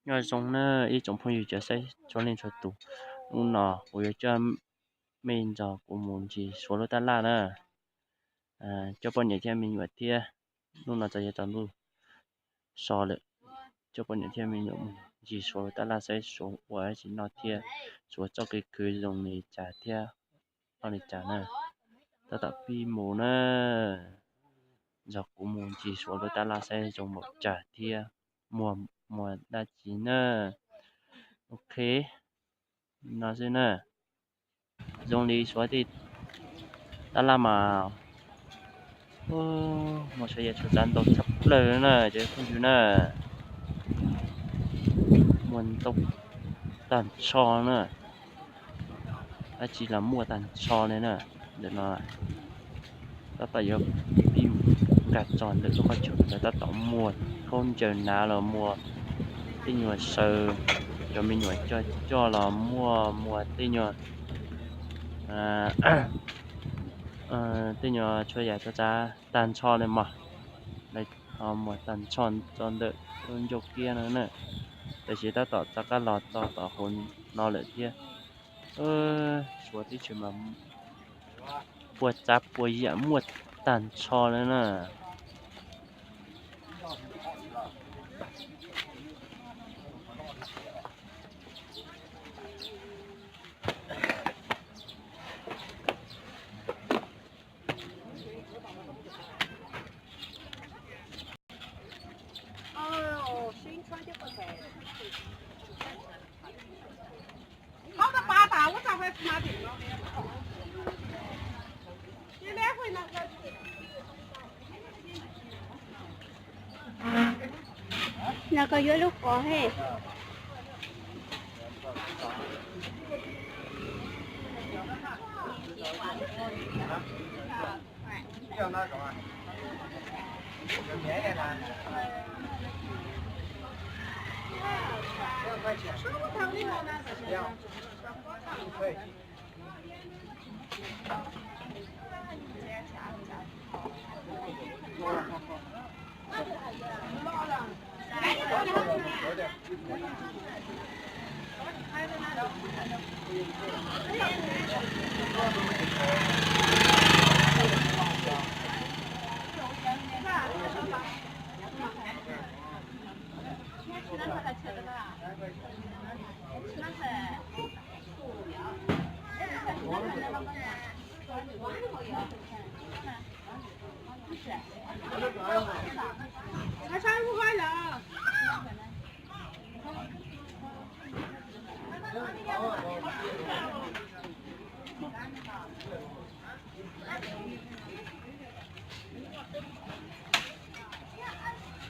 Nyob zoo na ib tsoom phooj ywg cov saib txhua leej txhua tus, hnub no kuv yuav coj mej nrog kuv mus ntsis Suav lub tab laj na. Coj poj niam thiab me nyuam thiab, hnub no txog yuav tsaus ntuj so lawm, coj poj niam thiab me nyuam mus ntsis Suav lub tab laj saib Suav ua dab tsi noj thiab Suav txoj kev khwv zoo li cas thiab noj li cas na. Tab tom pib mus na, nrog kuv mus ntsis Suav lub tab laj saib zoo npaum cas thiab muag muag dab tsi na. Ok, no xwb na. Zoo li Suav tej tab laj mas muaj txhua yam txhua tsav ntau tshaj plaws na cov phooj ywg na. Muaj ntau tag nrho na, dab tsi los muaj tag nrho li na. Ntawm no tab tom yuav pib nkag txog ntawm lub qhov chaw tab tom muag khaub ncaws hnav los muag, tej nyuag saw cov me nyuam coj coj los muag, muag tej nyuag, tej nyuag txhua yam txhua tsav tag nrho li mas. Lawv ho muag tag nrho txog ntawm lub ncauj kiab no na. Tab sis tab tom rov qab los txog tom hauv no lawm thiab. Suav teb chaws mas puas tsav puas yam muaj tag nrho li na. Los koj yuav lub qos he.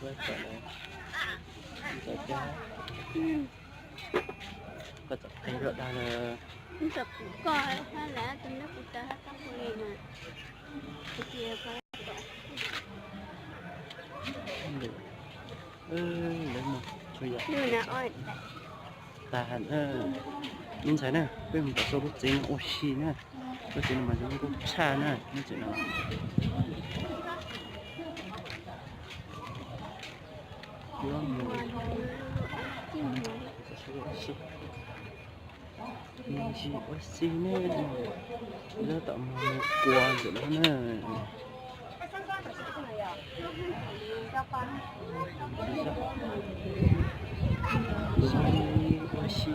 Koj txawm qhia rau dag lawm. Koj txawm qhia rau dag lawm. Koj txawm kuv koj hab lawm tus neb kuv tawv hab koj hu li mas. Kuv tias koj Lawv mus txhua yam tag na. Me ntxhais na, peb mus tom txog lub tsev no ua si na. Lub tsev no mas zoo nkauj tshaj na, lub tsev no. Yuav mus ua si ne, tab tom mus mus kua ntawm no na. Ua si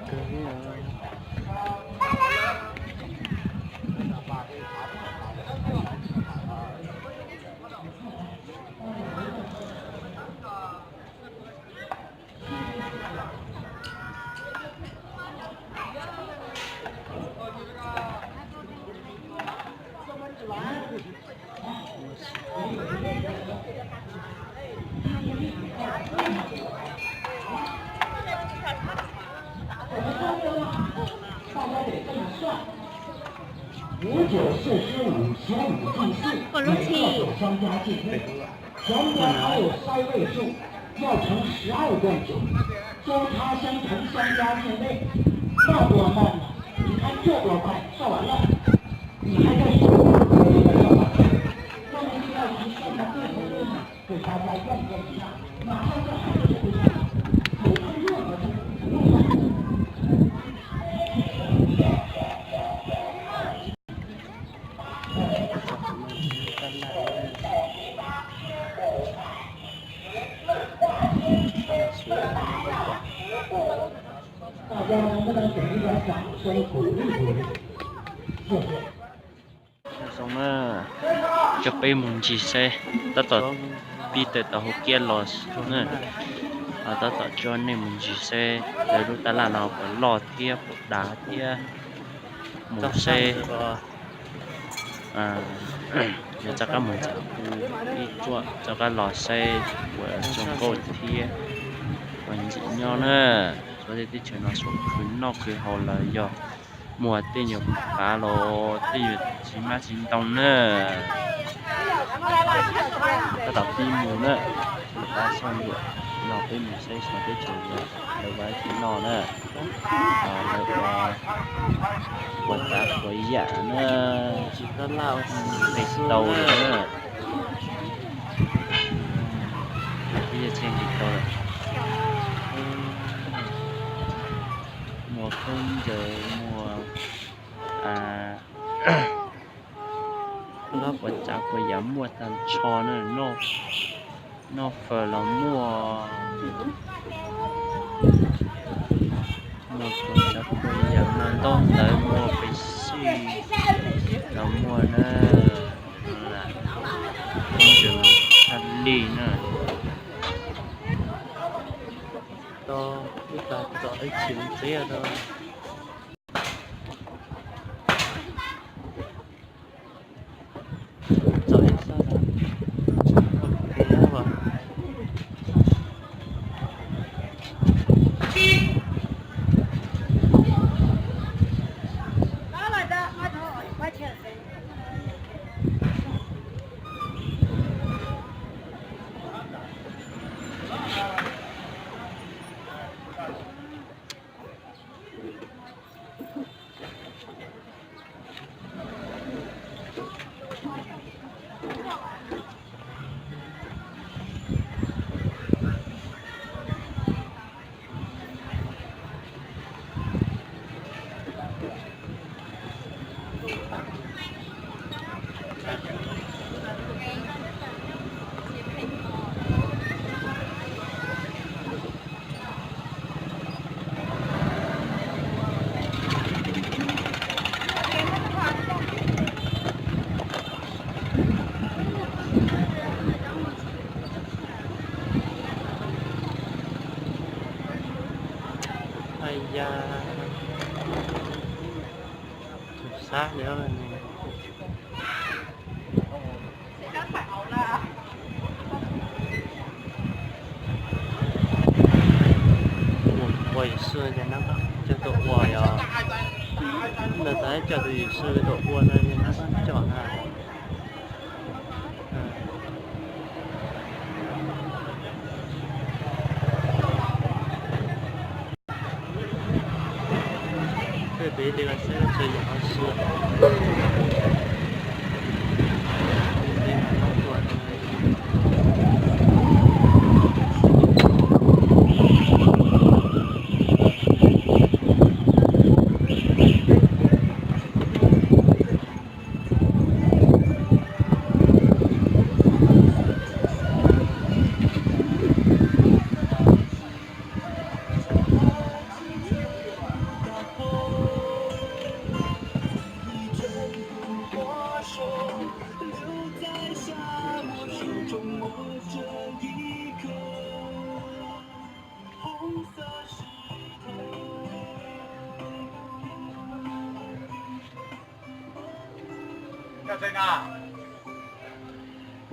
kawg li os. 五九四十五，九五进四，每个走商家进位。前边还有三位数，要乘十二点九，交叉相乘，商家进位。慢不慢呢？你看这多快，算完了，你还在数，这个算完了。那么现在提现在最后一场，给大家验证一下，马上就还是这个样子。Zoo na, coj peb mus ncig seb, tab tom pib tawm tau hauv kiab los na, tab tom coj nej mus ncig seb lawv lub tab laj no puas loj thiab puas dav thiab mus seb. Yog rov qab mus ntxiv, ib tsuam rov qab los saib puas zoo nkauj thiab puas ntxim nyob na. Xyov tej teb chaws no suav khwv noj khwv haus los yog muag tej nyuag pav los tej nyuag txiv hmab txiv ntoo na. Tab tom pib mus na, pab xoj nruam no peb mus saib xyov teb chaws lawv ua dab tsi noj na. Lawv ua, ua tsav ua yam na, nqis tau lawm na. Ib yam txhia nqis tau lawm. Muag khaub ncaws, muag ua tsav ua yam muaj tag nrho na, noj fawm los muaj, muaj ua tsav ua yam no, ntaub ntawv muaj, pes xij los muaj na. Khaub ncaws tshaj lij na. Tau ib tag txom ib chim ntxiv tau. Ai ya, tus sab li. Ua yus xwb ces nab coj tuaj ua yog, ntawd tas coj tus yus xwb tuaj ua no ces nab coj na. Peb pem tej ko seb tsuas yog qhov xwb.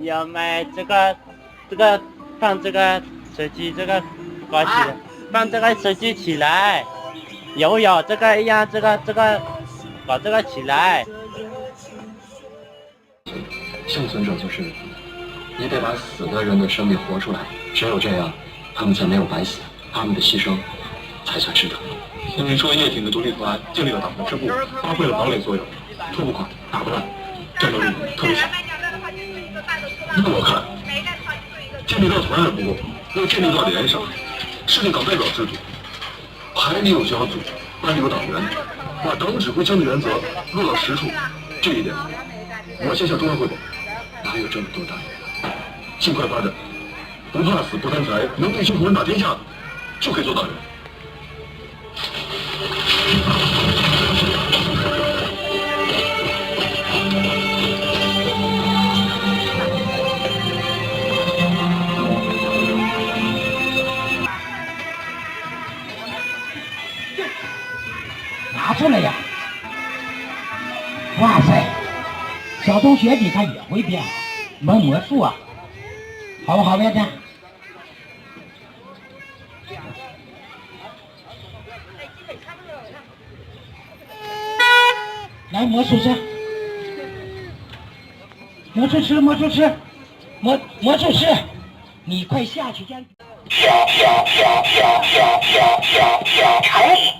Yog mas, 这个，这个，放这个手机，这个搞起来，放这个手机起来。有，有，这个一样，这个，这个，搞这个起来。 幸存者就是人，你得把死的人的生命活出来，只有这样，他们才没有白死，他们的牺牲才算值得。因为作为液体的独立团建立了党的支部，发挥了堡垒作用，拖不垮，打不烂，战斗力特别强。依我看，建立到团还不够，要建立到连上，设立党代表制度， 排里有小组，班里有党员，把党指挥枪的原则落到实处，这一点，我先向中央汇报。哪有这么多大人？尽快发展，不怕死不贪财，能弟兄同仁打天下，就可以做大人。拿出来呀！哇塞，小同学，你看也会变，魔魔术啊，好不好？别看。 来，魔术师，魔术师，魔术师，魔魔术师，你快下去先。小小小小小小小乘以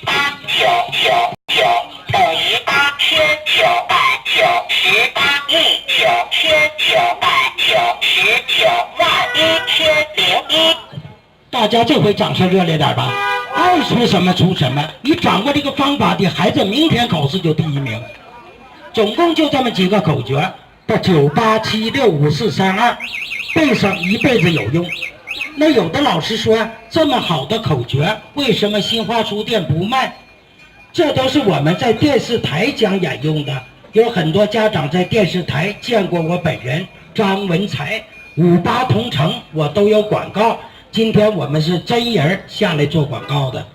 八小小小等于八千小百小十八亿小千小百小十小万一千零一。 大家这回掌声热烈点吧！爱出什么出什么，你掌握这个方法，你孩子明天考试就第一名。总共就这么几个口诀，这九八七六五四三二，背上一辈子有用。那有的老师说，这么好的口诀，为什么新华书店不卖？ 这都是我们在电视台讲演用的，有很多家长在电视台见过我本人张文才，五八同城我都有广告。今天我们是真人下来做广告的。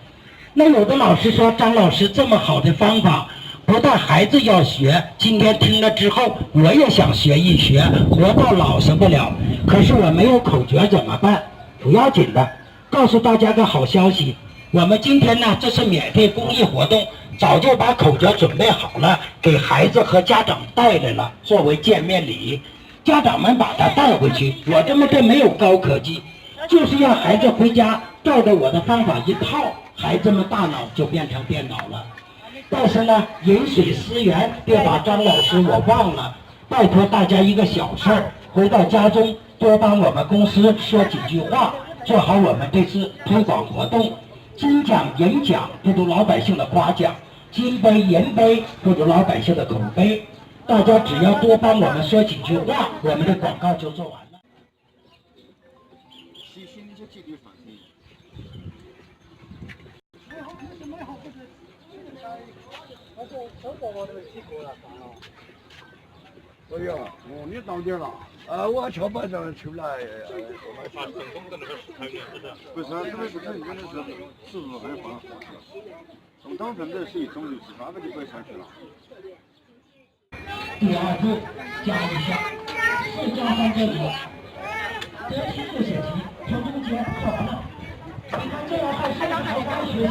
那有的老师说，张老师这么好的方法，不但孩子要学，今天听了之后，我也想学一学，活到老学不了，可是我没有口诀怎么办？不要紧的， 告诉大家个好消息，我们今天呢，这次免费公益活动早就把口诀准备好了，给孩子和家长带来了，作为见面礼。家长们把它带回去，我这么这没有高科技，就是让孩子回家照着我的方法一套，孩子们大脑就变成电脑了。但是呢，饮水思源，别把张老师我忘了，拜托大家一个小事儿，回到家中多帮我们公司说几句话，做好我们这次推广活动。金奖、银奖不如老百姓的夸奖，金杯、银杯不如老百姓的口碑。大家只要多帮我们说几句话，我们的广告就做完了。哎呀，哦，你到点了。啊，我上班上去了。不是，这个是真正的是，是不是很好？从当时的是一种就是啥个就不会上去了。 第二步，加一下，四张方阵图，得题就写题，从中间套答案。你看这样还是好好学习啊。